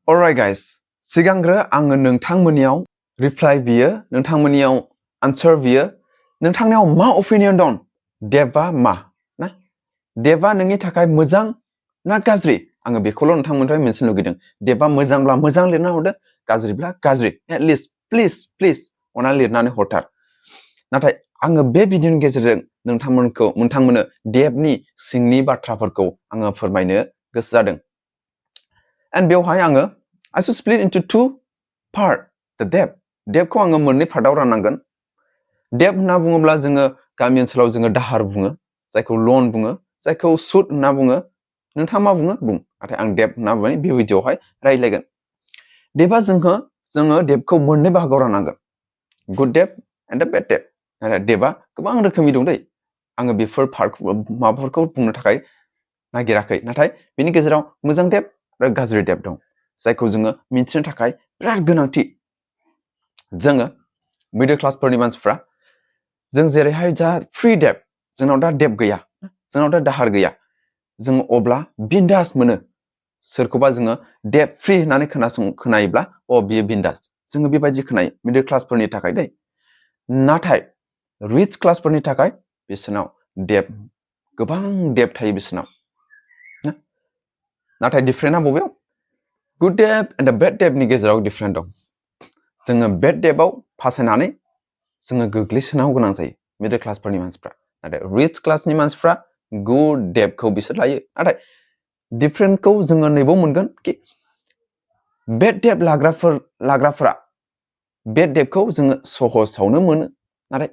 Alright guys, सिगांग्रो आङो नोंथांमोननियाव रिप्लाइ बियो, नोंथांमोननियाव आन्सार बियो, नोंथांनियाव मा ओपिनियन दं? डेपआ मा? ना? डेपआ नोंनि थाखाय मोजां ना गाज्रि? आङो बेखौल' नोंथांमोननिफ्राय मिथिनो लुगैदों। डेपआ मोजांब्ला मोजां लिरना हरदो, गाज्रिब्ला गाज्रि। एटलिस्ट प्लिज अननानै लिरनानै हरथार। नाथाय आङो बे भिडिअनि गेजेरजों नोंथांमोननो डेपनि सिंनि बाथ्राफोरखौ आङो फोरमायनो गोसो जादों। And बेवहाय आङो I should split into two part the debt. Debtखौ आङो मोननै पार्टआव राननांगोन। Debt होनना बुङोब्ला जोङो गामि ओनसोलाव जोङो दाहार बुङो, जायखौ लन बुङो, जायखौ सुद होनना बुङो। नोंथाङा मा बुङो? बुं। नाथाय आं debt होनना बुंनानै बे भिडिअआवहाय रायज्लायगोन। Debtआ जोङो debtखौ मोननै बाहागोआव राननांगोन। Good debt and the bad debt. Debtआ गोबां रोखोमनि दं दै। आङो बेफोर माबाफोरखौ बुंनो थाखाय नागिराखै। नाथाय बेनि गेजेराव मोजां debt आरो गाज्रि debt दं, जायखौ जोङो मिथिनो थाखाय बिराद गोनांथि। जोङो मिडल क्लासफोरनि मानसिफ्रा जों जेरैहाय दा फ्रि debt, जोंनाव दा debt गैया, जोंनाव दा दाहार गैया, जों अब्ला बिन्दास मोनो। सोरखौबा जोङो debt free होननानै खोनायोब्ला बियो बिन्दास, जोङो बेबायदि खोनायो मिडल क्लासफोरनि थाखाय दै। नाथाय रिच क्लासफोरनि थाखाय बिसोरनाव debt, गोबां debt थायो बिसोरनाव। नाथाय डिफरेन्टआ बबेयाव? गुड डेप एन्ड बेड डेपनि गेजेराव डिफरेन्ट दं। जोङो बेड डेपआव फासायनानै जोङो गोग्लैसोनांगौ गोनां जायो मिडल क्लासफोरनि मानसिफ्रा। नाथाय रिच क्लासनि मानसिफ्रा गुड डेपखौ बिसोर लायो। नाथाय डिफरेन्टखौ जोङो नैबाव मोनगोन कि बेड डेप लाग्राफोरा बेड डेपखौ जोङो सहसावनो मोनो। नाथाय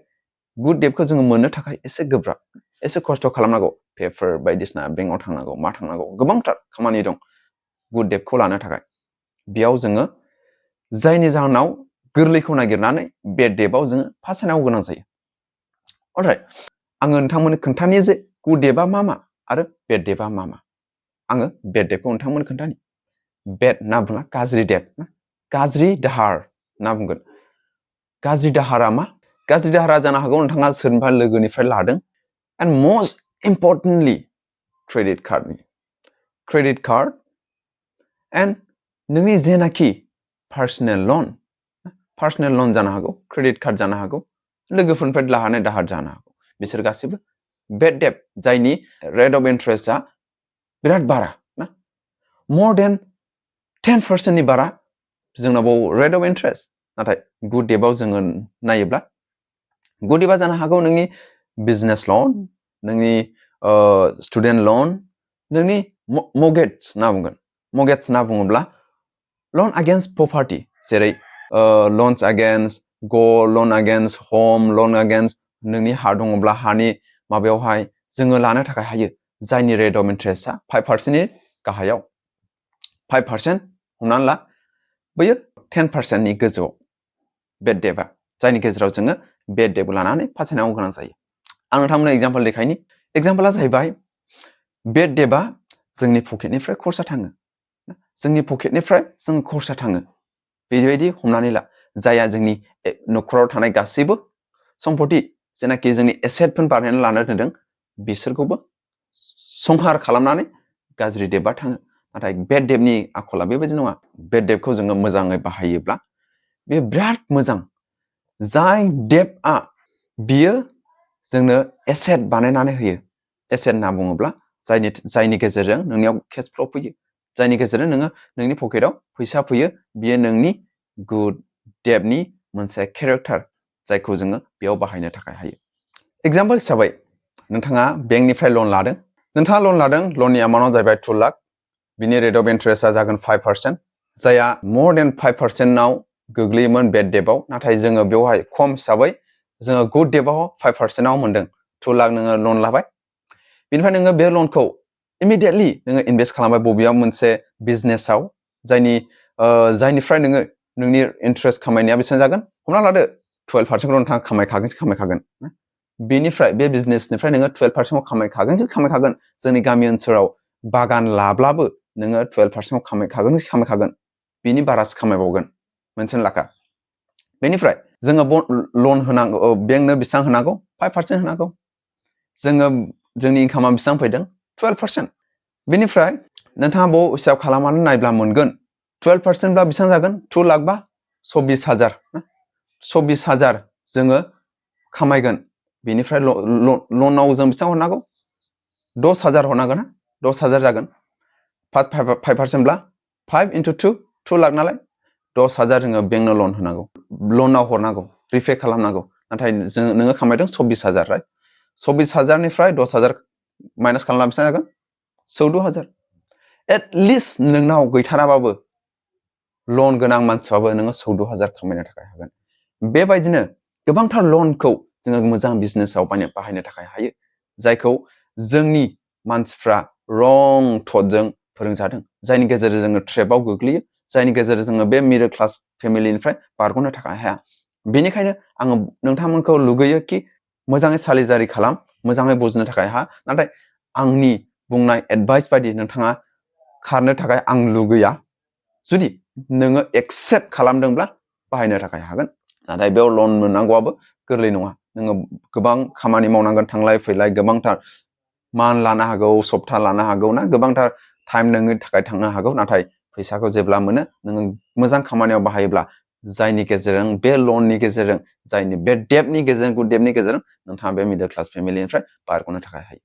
गुड डेपखौ जोङो मोननो थाखाय एसे गोब्राब, एसे खस्थ' खालामनांगौ। पेपार बायदिसिना बेंकआव थांनांगौ, मा थांनांगौ, गोबांथार खामानि दं गुड डेपखौ लानो थाखाय। बेयाव जोङो जायनि जाहोनाव गोरलैखौ नागिरनानै बेड डेपआव जोङो फासायनांगौ गोनां जायो। अलराइट, आङो नोंथांमोननो खोन्थानि जे गुड डेपआ मा आरो बेड डेपआ मा। आङो बेड डेपखौ नोंथांमोननो खोन्थानि। बेड होनना बुङा गाज्रि डेप, गाज्रि दाहार होनना बुंगोन। गाज्रि दाहारा मा? गाज्रि दाहारा जानो हागौ नोंथाङा सोरनिबा लोगोनिफ्राय लादों। And most importantly credit card and नोंनि जेनाखि पार्सनेल लन जानो हागौ, क्रेडिट कार्ड जानो हागौ, लोगोफोरनिफ्राय लानाय दाहार जानो हागौ। बिसोर गासिबो बेड डेप, जायनि रेट अफ इन्ट्रेस्टआ बिराद बारा ना, more than 10% बारा जोंनाव रेट अफ इन्ट्रेस्ट। नाथाय गुड डेपआव जोङो नायोब्ला गुड डेपआ जानो हागौ नोंनि बिजनेस लन, नोंनि स्टुडेन्ट लन, नोंनि मर्गेज होनना बुंगोन। मर्गेज होनना बुङोब्ला लन अगेन्स्ट प्रपार्टि, जेरै लन्स अगेन्स्ट गल्ड, लन अगेन्स्ट हम, लन अगेन्स्ट नोंनि हा दङब्ला हानि माबायावहाय जोङो लानो थाखाय हायो, जायनि रेट अफ इन्ट्रेस्टआ 5%नि गाहायाव। 5% हमनानै ला, बैयो 10%नि गोजौआव बेड डेपआ, जायनि गेजेराव जोङो बेड डेप लानानै फासायनांगौ गोनां जायो। आं नोंथांमोननो एग्जाम्पल देखायनि। एग्जाम्पला जाहैबाय बेड डेपआ जोंनि पकेटनिफ्राय खरसा थाङो। जोंनि पकेटनिफ्राय जों खरसा थाङो। बेबायदि हमनानै ला, जायहा जोंनि न'खराव थानाय गासैबो सम्पति, जेनाखि जोंनि एसेटफोर बानायनानै लानो दोनदों, बिसोरखौबो संहार खालामनानै गाज्रि डेपआ थाङो। नाथाय बेड डेपनि आखला बेबायदि नङा। बेड डेपखौ जोङो मोजाङै बाहायोब्ला बे बिराद मोजां। जाय डेपआ बियो जोंनो एसेट बानायनानै होयो। एसेट होनना बुङोब्ला जायनि गेजेरजों नोंनियाव केस फ्ल' फैयो, जायनि गेजेरजों नोङो नोंनि पकेटाव फैसा फैयो, बियो नोंनि गुड डेपनि मोनसे केरेक्टार, जायखौ जोङो बेयाव बाहायनो थाखाय हायो। एग्जाम्पल हिसाबै नोंथाङा बेंकनिफ्राय लन लादों। नोंथाङा लन लादों, लननि एमाउन्टआ जाहैबाय 2 लाख। बिनि रेट अफ इन्ट्रेस्टआ जागोन 5%, जायहा more than 5%आव गोग्लैयोमोन बेड डेपआव। नाथाय जोङो बेवहाय खम हिसाबै जोङो गुड डेपआव 5%आव मोनदों। 2 लाख नोङो लन लाबाय। बेनिफ्राय नोङो बे लनखौ इमिडियेटलि नोङो इनभेस्ट खालामबाय बबेबा मोनसे बिजनेसाव, जायनिफ्राय नोङो नोंनि इन्ट्रेस्ट खामायनाया बेसेबां जागोन? हमना लादो 12%खौ नोंथाङा खामायखागोन। बेनिफ्राय बे बिजनेसनिफ्राय नोङो 12%खौ खामायखागोन। जोंनि गामि ओनसोलाव बागान लाब्लाबो नोङो 12%खौ खामायखागोन। बिनि बारासो खामायबावगोन मोनसे लाखा। बेनिफ्राय जोङो लन होनांगौ, बेंकनो बेसेबां होनांगौ? 5% होनांगौ। जोंनि इनकामा बेसेबां फैदों? 12%। बेनिफ्राय नोंथाङा बाव हिसाब खालामनानै नायब्ला मोनगोन 12% ब्ला बेसेबां जागोन 2 लाख बा 24,000 24,000 जोङो खामायगोन बेनिफ्राय लनाव जों बेसेबां हरनांगौ 10,000 हरनांगोन 10,000 जागोन 5% ब्ला 5 into 2 2 लाख नालाय 10,000 जोङो बेंकनो लन होनांगौ लनाव हरनांगौ रिपे खालामनांगौ नाथाय नोङो खामायदों 24,000 राइट 24,000 निफ्राय 10,000 माइनास खालामना बेसेबां जागोन 14,000 एटलिस्ट नोंनाव गैथाराबाबो लन गोनां मानसिबाबो नोङो 14,000 खामायनो थाखाय हागोन बेबायदिनो गोबांथार लनखौ जोङो मोजां बिजनेसाव बाहायनो थाखाय हायो जायखौ जोंनि मानसिफ्रा रं थटजों फोरोंजादों जायनि गेजेरजों जोङो ट्रेपआव गोग्लैयो जायनि गेजेरजों जोङो बे मिडल क्लास फेमिलिनिफ्राय बारग'नो थाखाय हाया बेनिखायनो आङो नोंथांमोनखौ लुगैयो कि मोजाङै सालिजारि खालाम मोजाङै बुजिनो थाखाय हा नाथाय आंनि बुंनाय एडभाइस बायदि नोंथाङा खारनो थाखाय आं लुगैया जुदि नोङो एक्सेप्ट खालामदोंब्ला बाहायनो थाखाय हागोन नाथाय बेयाव लन मोननांगौआबो गोरलै नङा नोङो गोबां खामानि मावनांगोन थांलाय फैलाय गोबांथार मान लानो हागौ सप्ता लानो हागौ ना गोबांथार टाइम नोंनि थाखाय थांनो हागौ नाथाय फैसाखौ जेब्ला मोनो नोङो मोजां खामानियाव बाहायोब्ला जायनि गेजेरजों बे लननि गेजेरजों जायनि बे डेप्टनि गेजेरजों गुड डेप्टनि गेजेरजों नोंथाङा बे मिडल क्लास फेमिलिनिफ्राय बारग'नो थाखाय हायो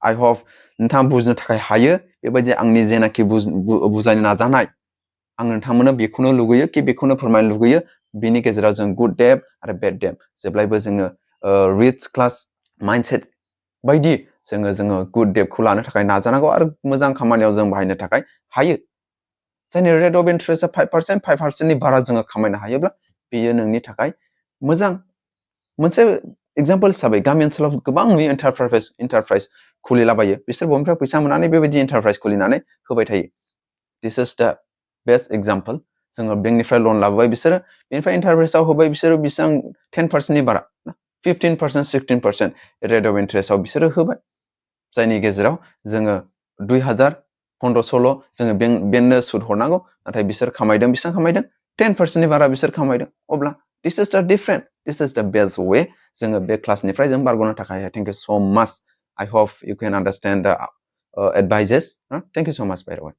आइ हप नोंथाङा बुजिनो थाखाय हायो बेबायदि आंनि जेनाखि बुजायनो नाजानाय आं नोंथांमोननो बेखौनो लुगैयो कि बेखौनो फोरमायनो लुगैयो बिनि गेजेराव जों गुड डेप्ट आरो बेड डेप्ट जेब्लायबो जोङो रिच क्लास माइन्डसेट बायदि जोङो गुड डेप्टखौ लानो थाखाय नाजानांगौ आरो मोजां खामानियाव जों बाहायनो थाखाय हायो जायनि रेट अफ इन्टारेस्टआ 5% 5%नि बारा जोङो खामायनो हायोब्ला बेयो नोंनि थाखाय मोजां मोनसे एग्जाम्पल हिसाबै गामि ओनसोलाव गोबां नुयो इन्टारप्राइज खुलिलाबायो बिसोर बबेनिफ्राय फैसा मोननानै बेबायदि इन्टारप्राइज खुलिनानै होबाय थायो दिस इज द बेस्ट एग्जाम्पल जोङो बेंकनिफ्राय लन लाबोबाय बिसोरो बेनिफ्राय इन्टारप्राइजआव होबाय बिसोरो बेसेबां 10%नि बारा 15% 16% रेट अफ इन्टारेस्टआव बिसोरो होबाय जायनि गेजेराव जोङो 2,000 1500ल' जोङो बेंकनो सुद हरनांगौ नाथाय बिसोर खामायदों बेसेबां खामायदों 10%नि बारा बिसोर खामायदों अब्ला दिस इज द डिफरेंट दिस इज द बेस्ट वे जोङो बे क्लासनिफ्राय जों बारग'नो थाखाय थेंक इउ सो माच I hope you can understand the advices. Thank you so much, by the way.